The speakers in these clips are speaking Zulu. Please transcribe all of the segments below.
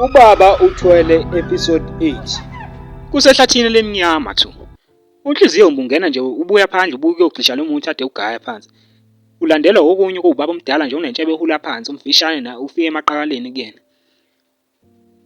Ubaba uthwele episode 8. Kusehlathini lemnyama thu. Unhliziyo ungena nje ubuya phandle ubuye ukuyogxisha lo muntu ade ugaya phansi. Ulandelwa okunye kuwubaba omdala nje onentshebe ehula phansi umfishane na ufike emaqakaleni kuyena.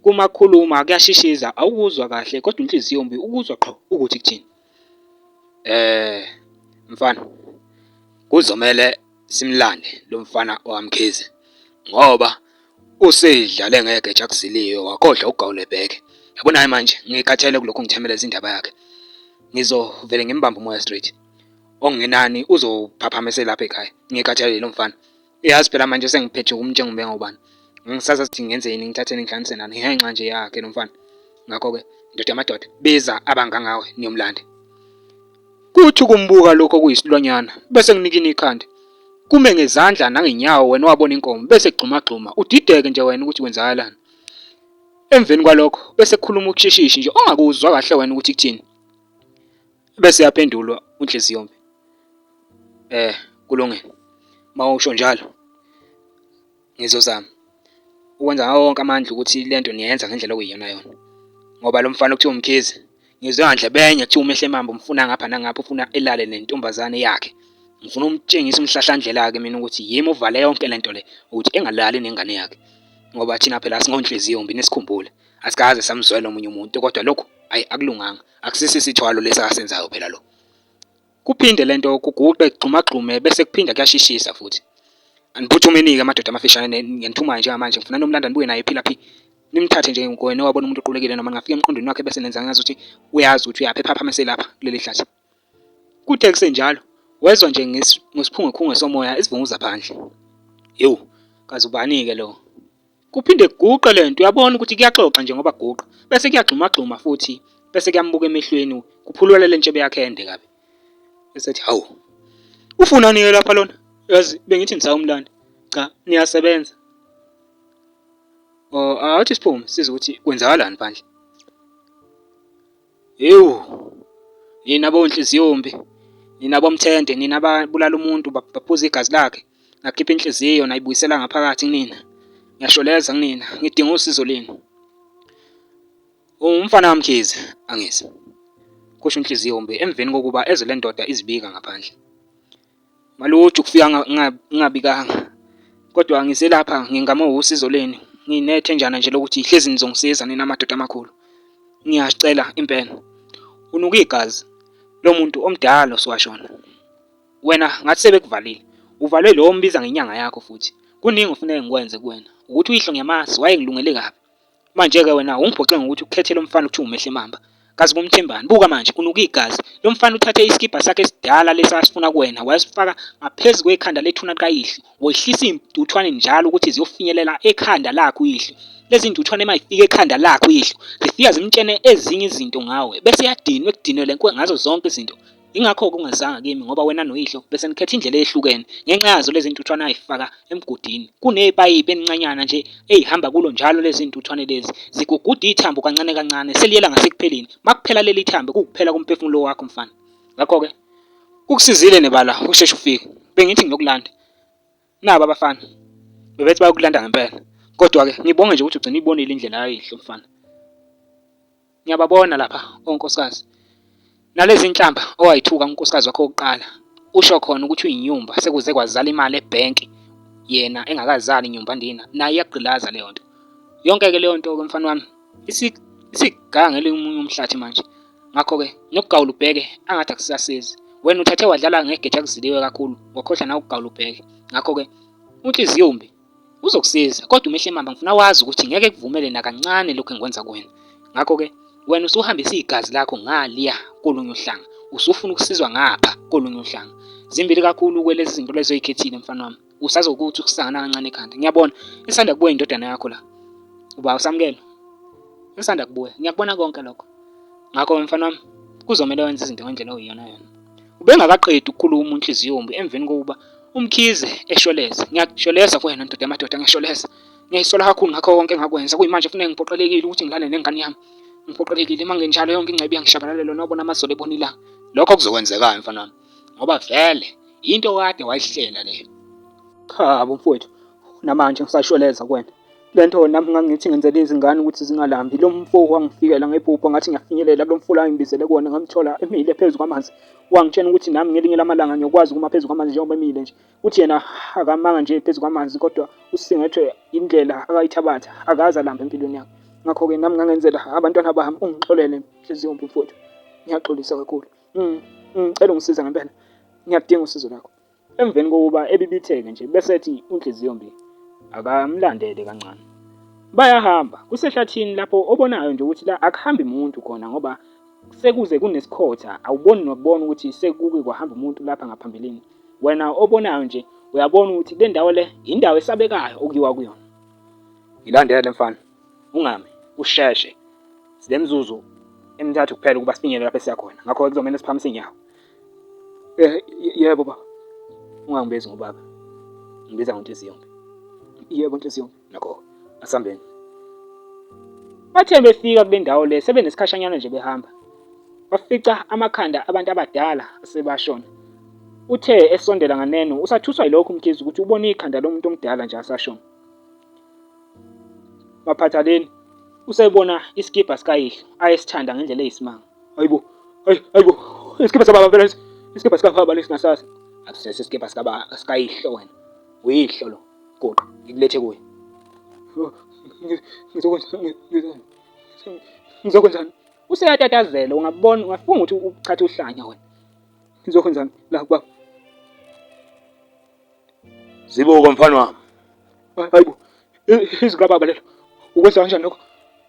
Kumakhuluma kuyashishiza awukuzwa kahle kodwa inhliziyo mbi ukuzwa qho ukuthi kuthini. Eh mfana kuzomele simlande lo mfana owaMkhize ngoba usedlale ngegeja kuziliwe wakhohlwa ugawule bheke. Yabona manje ngikhathele kulokhu ngithemeleza indaba yakhe. Ngizovele ngimbambe umoya straight. Okungenani uzophaphama eselapha ekhaya. Ngikhathele lo mfana. Uyazi phela manje sengiphethe ukumtshenga ubenga ubani. Ngisazi ukuthi ngenzeni ngithatheni ngihlanganise nani ngenxa nje yakhe lo mfana. Ngakho-ke ndoda yamadoda biza abangangawe niyomlanda. Kuthi ukumbuka lokho okuyisilwanyana bese kunikina ikhanda. Kume ngezandla nangenyawo wena wabona inkomo bese kugxumagxuma udideke nje wena ukuthi kwenzakalani. Emveni kwalokho bese kukhuluma ukushishishi nje ongakuzwa kahle wena ukuthi kuthini. Bese yaphendulwa uNhliziyombi. Eh kulungile. Mawusho njalo ngizozama ukwenza ngawo wonke amandla ukuthi lento niyenza ngendlela okuyiyona yona. Ngoba lo mfana okuthiwa uMkhize ngizwe ngandlebenye kuthiwa umehle emamba umfuna ngapha nangapha ufuna elale nentombazane yakhe. Ngifuna umtshengisa umhlahlandlela-ke mina ukuthi yimi ovale yonke lento le ukuthi engalali nengane yakhe. Ngoba thina phela asingonhliziyo mbi nisikhumbule. Asikaze samzwela omunye umuntu kodwa lokhu ayi akulunganga. Akusisi isithwalo lesi akasenzayo phela lo. Kuphinde lento kuguqe kugxumagxume bese kuphinda kuyashishisa futhi. Aniphuthumeni-ke amadoda amafishane ngiyanithumayo njengamanje ngifuna nomlanda nibuye naye ephila phi. Nimthathe nje wena owabona umuntu oqulekile noma ningafika emqondweni wakhe bese nenza ngazuthi uyazi ukuthi uyaphi ephaphama eselapha kuleli hlathi. Kuthe kusenjalo wezwa nje ngesiphungephunge somoya esivunguza phandle. Ewu, kazi ubani-ke lo? Kuphinde kuguqe le nto uyabona ukuthi kuyaxoxa nje ngoba guqa bese kuyagxumagxuma futhi bese kuyambuka emehlweni kuphulula le ntshebe yakhe ende kabi. Esethi hawu ufunani-ke lapha lona? Yazi bengithi nisawumlanda. Cha niyasebenza. Oh awuthi siphume sizwe ukuthi kwenzakalani phandle. Ewu, nina bonhliziyombi, nina bomthende, nina ababulala umuntu baphuza igazi lakhe, nakhipha inhliziyo nayibuyisela ngaphakathi kunina. Ngiyasholeza kunina, ngidinga usizo lenu. Umfana kaMkhize, angizi. Kusho uNhliziyombi emveni kokuba ezwe le ndoda izibika ngaphandle. Maluju kufika ngingabikanga. Kodwa ngiselapha ngingame usizo lenu. Nginethenjana nje lokuthi hlezi nizongisiza nina madoda amakhulu. Ngiyacela impela. Unuka igazi lo muntu omdala osuwashona. Wena ngathi sebekuvalile. Uvalwe lo ombiza ngenyanga yakho futhi. Kuningi ofuneka ngikwenze kuwena. Ukuthi uyihlo ngiyamazi wayengilungele kabi. Manje-ke wena ungiphoxe ngokuthi ukhethe lo mfana okuthiwa uMehlemamba. Kazi ubumthembani? Buka manje unuka igazi. Lo mfana uthathe isikibha sakhe esidala lesi asifuna kuwena wasifaka ngaphezu kwekhanda lethuna likayihlo. Wehlisa iy'ntuthwane njalo ukuthi ziyofinyelela ekhanda lakhe uyihlo. Lezi ntuthwane uma zifika ekhanda lakhe uyihlo, zifika zimtshene ezinye izinto ngawe bese eyadinwa ekudinwele ngazo zonke izinto. Yingakho-ke ungezanga kimi ngoba wena noyihlo bese nikhetha indlela eyehlukene ngenxa yazo lezi ntuthwane ayifaka emgodini. Kunepayipi elincanyana nje eyihamba kulo njalo lezi ntuthwane lezi ziguguda ithambo kancane kancane seliyela ngasekupheleni. Makuphela leli thambo kuwukuphela komphefumulo wakho mfana. Ngakho-ke kukusizile nebala ukusheshe ufike. Bengithi ngiyokulanda. Naba abafana bebethi bayokulanda ngempela. Kodwa-ke ngibonge nje ukuthi ugcine uyibonile indlela kayihlo mfana. Ngiyababona lapha onkosikazi. Nalezi nhlamba owayithuka unkosikazi wakho wokuqala usho khona ukuthi uyinyumba sekuze kwazala imali ebhenki yena engakazali inyumba ndina naye iyagqilaza leyo nto. Yonke-ke leyo nto-ke mfana wami isigangele omunye umhlathi manje. Ngakho-ke nokugawula ubheke angathi akusasizi. Wena uthathe wadlala ngegeja kuziliwe kakhulu wakhohlwa nawe ukugawula ubheke. Ngakho-ke unhliziyombi Uzokusiza kodwa uMehle Mamba ngifuna wazi ukuthi ngeke kuvumele nakancane lokhu engikwenza kuwena. Ngakho-ke wena usuhambisa igazi lakho ngaliya kolunye uhlanga, usufuna ukusizwa ngapha kolunye uhlanga. Zimbili kakhulu kwelezi zinto lezo oyikhethile mfana wami. Usazokuthi ukusangana kancane ekhanda. Ngiyabona isanda kubuya indodana yakho la. Uba usamukelo. Isanda kubuya. Ngiyakubona konke lokho. Ngakho mfana wami kuzomele wenze izinto ngendlela oyiyona yona. Ubengakaqedi ukukhuluma uNhliziyombi emveni kokuba uMkhize eshweleza. Ngiyashweleza kuwena ndoda yamadoda ngiyashweleza. Ngiyayisola kakhulu ngakho konke engakwenza. Kuyimanje kufuneka ngiphoqelekile ukuthi ngilale nengane yami. Ngiphoqelekile uma ngenjalo yonke ingcebo iyangishabalalelwa nobona amazolo ebona ilanga. Lokho kuzokwenzeka mfana wami ngoba vele into kade wayihlela leyo. Cha bo mfowethu namanje ngisashweleza kuwena. Le nto nami ngangithi ngenzela izingane ukuthi zingalambi. Lo mfo wangifikela ngephupho ngathi ngiyafinyelela kulo mfula angibizele kuwona ngamthola emile phezu kwamanzi. Wangitshena ukuthi nami ngelinye lamalanga ngiyokwazi ukuma phezu kwamanzi njengoba emile nje. Uthi yena akamanga nje phezu kwamanzi kodwa usingethwe indlela akayithabatha akaze alambe empilweni yakhe. Ngakho-ke nami ngangenzela abantwana bami ungixolele Nhliziyombi mfowethu. Ngiyaxolisa kakhulu. Ngicela ungisize ngempela. Ngiyaludinga usizo lwakho. Emveni kokuba ebibitheke nje bese ethi uNhliziyombi akamlandele kancane. Bayahamba, kusehlathini lapho obonayo nje ukuthi la akuhambi muntu khona ngoba sekuze kunesikhotha awuboni nokubona ukuthi sekuke kwahamba umuntu lapha ngaphambilini. Wena obonayo nje uyabona ukuthi le ndawo le indawo esabekayo okuyiwa kuyona. Ngilandele mfana, ungami, usheshe. Sinemizuzu emithathu kuphela ukuba sifinyelele lapho esiya khona. Ngakho-ke kuzomele siphakamise iy'nyawo. Eh, yebo baba. Ungangibizi ngobaba. Ngibiza ngoNhliziyombi. Yebo Nhliziyombi. Nakho asambeni. Bathe befika kule ndawo le sebenesikhashanyana nje behamba. Bafica amakhanda abantu abadala asebashona. Uthe esondela nganeno usathuswa yilokhu uMkhize ukuthi ubona ikhanda lomuntu omdala nje asashona. Maphathaleni usebona isikibha sikayihlo ayesithanda ngendlela eyisimanga. Hayibo. Hayi, hayibo. Isikibha sababa phela lesi. Isikibha sikababa lesi ngasasa. Akusese isikibha sikaba sikayihlo wena. Uyihlo lo. Guqa, ngikulethe kuye. Ngizokwenza ngizokwenzani? Useyatatazela ungabona ungafunga ukuthi uchatha uhlanya wena. Ngizokwenzani la kubaba? Zibuko mfana wami. Hayibo. Izwi kababa lelo. Ukwenza kanjani lokho?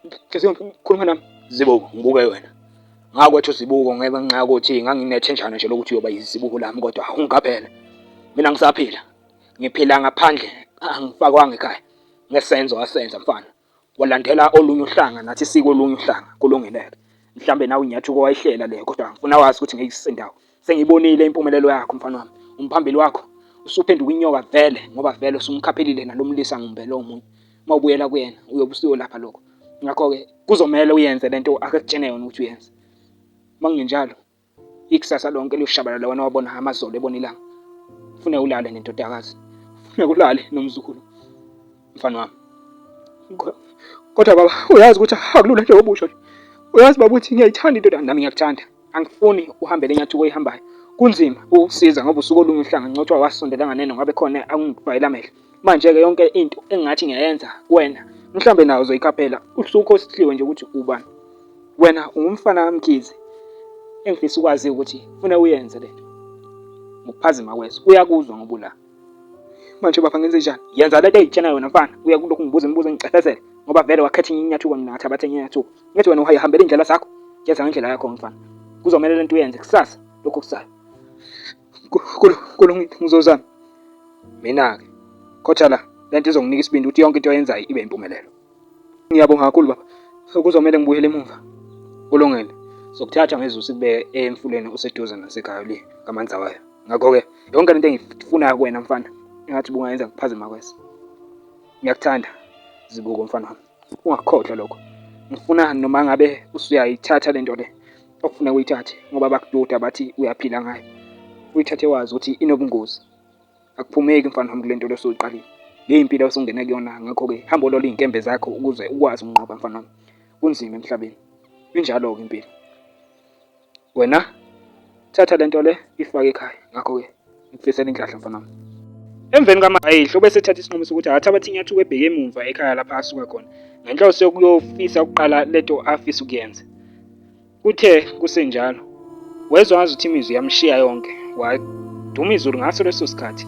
Nhliziyo khuluma nami. Zibuko, ngibuke wena. Ngakwethu Zibuko ngenxa yokuthi nganginethenjana nje lokuthi uyoba yizibuko lami kodwa ungaphela. Mina ngisaphila. Ngiphila ngaphandle angifakwanga ekhaya. Ngesenzo wasenza mfana. Walandela olunye uhlanga nathi sikolunye uhlanga kulungileke. Mhlambe nawe inyathuko wayihlela leyo kodwa ngifuna wazi ukuthi ngeke isendawo. Sengiyibonile impumelelo yakho mfana wami. Umphambili wakho usuphenduka inyoka vele ngoba vele usumkhaphelile nalomlisa ngumbe lo omunye. Uma ubuyela kuyena uyobe usuyolapha lokho. Ngakho-ke kuzomele uyenze lento ake kutshene yona ukuthi uyenze. Uma kungenjalo ikusasa lonke liyoshabalala wena wabona amazolo ebona ilanga. Kufuneka ulale nendodakazi. Kufuneka ulale nomzukulu. Mfana wami. Kodwa baba uyazi ukuthi akulula njengoba usho nje. Uyazi baba ukuthi ngiyayithanda indoda nami ngiyakuthanda. Angifuni uhambe le nyathuko oyihambayo. Kunzima ukukusiza ngoba usuke olunye uhlanga ncotshwa wasondela nganeno ngabe khona akungivayela amehlo. Manje-ke yonke into engingathi ngiyayenza kuwena mhlawumbe nawe uzoyikhaphela usukhohliwe nje ukuthi ubani. Wena ungumfana kaMkhize engifisa ukwazi ukuthi funa uyenze lento. Ngokuphazima kweso uyakuzwa ngoba ula. Manje baba ngenze njani? Yenza lento engikutshena yona mfana. Uya kulokhu ngibuza imibuzo engicefezele ngoba vele wakhetha inyathuko mina ngathabatha inyathuko. Ngithi wena uhambela indlela zakho, yenza ngendlela yakho mfana. Kuzomele lento uyenze kusasa lokhu kusayo. Kulungile ngizozama. Mina-ke khotha la lento izonginika isibindi ukuthi yonke into oyenzayo ibe impumelelo. Ngiyabonga kakhulu baba. Kuzomele ngibuyele emuva. Kulungile. Sokuthatha ngezulu sikubeke emfuleni oseduze nasekhaya le kaManzawayo. Ngakho-ke yonke lento engiyifunayo kuwena mfana engathi ubungayenza ngokuphazima kweso. Ngiyakuthanda Zibuko mfana wami. Ungakukhohlwa lokho. Ngifuna noma ngabe usuyayithatha lento le okufuneka uyithathe ngoba bakududa bathi uyaphila ngayo. Uyithathe wazi ukuthi inobungozi. Akuphumeki mfana wami kule nto le osuyiqalile. Le impilo osungene kuyona ngakho-ke hamba olole iy'nkembe zakho ukuze ukwazi ukunqoba mfana wami. Kunzima emhlabeni. Injalo-ke impilo. Wena thatha lento le ifake ekhaya. Ngakho-ke ngikufisela inhlahla mfana wami. Emveni kaMayihlo ubese ethatha isinqumo sokuthi akathabathe inyathuko ebheke emumva ekhaya lapha asuka khona ngenhloso yokuyofisa ukuqala lento afisa ukuyenza. Kuthe kusenjalo wezwa ngazuthi imizwa iyamshiya yonke waduma izulu ngaso leso sikhathi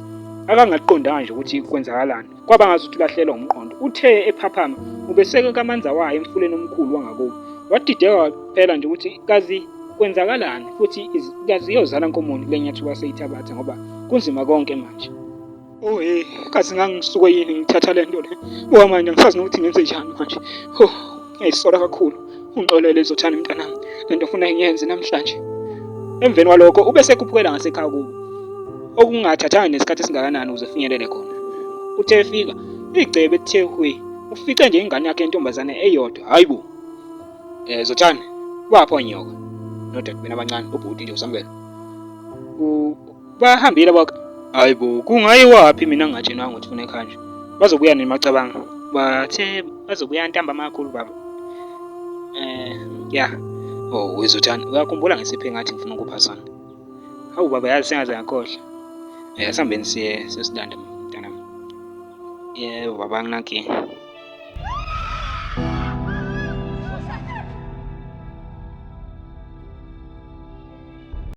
akangaqondanga nje ukuthi kwenzakalani kwaba ngazuthi ulahlelwa umqondo. Uthe ephaphama ubeseke kaManzawayo emfuleni omkhulu wangakubo wadideka phela nje ukuthi kazi kwenzakalani futhi kazi iyozala nkomoni kule nyathuka aseyithabatha ngoba kunzima konke manje. Oh hey, kazi ngangisuke yini ngithatha le nto le. Buka manje angisazi nokuthi ngenze njani manje. Oh, ngiyayisola kakhulu. Ungixolele Zothani mntanami. Le nto ofuna ngiyenze namhlanje. Emveni kwalokho ube sekhuphukela ngasekhaya kubo. Okungathathanga nesikhathi esingakanani ukuze efinyelele khona. Uthe efika, igcebe ethe hwi, ufice nje ingane yakhe yentombazane eyodwa. Hayi bo. Eh Zothani, wapha onyoka. Nodadewenu abancane, ubhuti nje uSamkelo. Bahambile bonke. Hayi bo, kungayiwaphi mina ngingatshenwanga ukuthi funa ekhaya nje. Bazobuya nini macabanga? Bathe bazobuya ntambama kakhulu baba. Eh, ya. Oh, wezothanda. Uyakhumbula ngesipho engathi ngifuna ukupha sona? Hawu baba yazi sengaze ngakhohlwa. Eh, asihambeni siye siyosilanda mntanami. Yebo baba anginankinga.